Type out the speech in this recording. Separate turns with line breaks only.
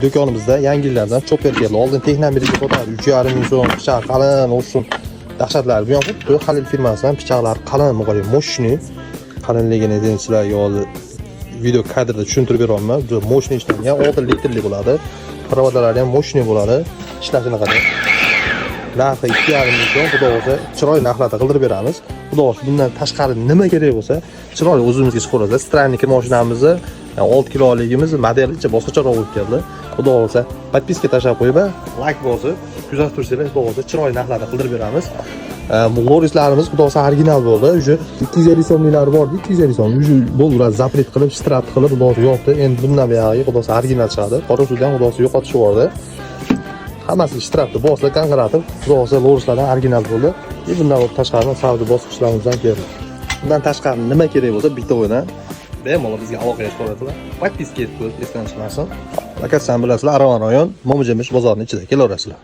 Do'konimizda yangi yillardan chopper keldi. Oldin Texnobirga sotadi 3,5 ming so'm, pichoq qalin, o'shun dahshatlar. Bu ham xuddi Halil firmasidan, pichoqlar qalin, muqaddam, мощный. Qalinligini endi sizlarga hozir video kadrda tushuntirib beryapman. Juda мощный ishlangan, 6 litrli bo'ladi. Провода lari ham мощный bo'ladi. Ishlashini qarang. Narxi 2,5 ming so'm, xudo xohlasa chiroyli narxlarda qildirib beramiz. Xudo xohlasa bundan tashqari nima kerak bo'lsa, chiroyli o'zimizga chiqaramiz. Странник mashinamizni 6 kiloligimiz modelicha boshqacharoq bo'lib keldi. Xudo xohlasa подписка tashlab qo'yib, layk bosib, kuzatib tursanglar, xudo xohlasa chiroyli narxlarda qildirib beramiz. Bu Lorislarimiz xudo xohlasa original bo'ldi. Уже 250 so'mliklari bor, 250 so'm. Уже bo'ldi, ular запрет qilib, штраф qilib, xudo xohlasa yopdi. Endi bundan buyog'iga xudo xohlasa original chiqadi. Qora suvda ham xudo xohlasa yo'qotishib yubordi. Hammasi штраф ni bosdi, qanqiratib, xudo xohlasa Lorislardan original bo'ldi. И bundan tashqari savdo bosqichlarimizdan keldi. Bundan tashqari nima kerak bo'lsa, bitta o'ydan bemalol bizga aloqaga chiqaverasizlar. Подписка etib qo'yib, esdan chiqmasin. Lokatsiyani bilasizlar, Aravon rayon, Mo'mijamish bozorining ichida kelaverasizlar.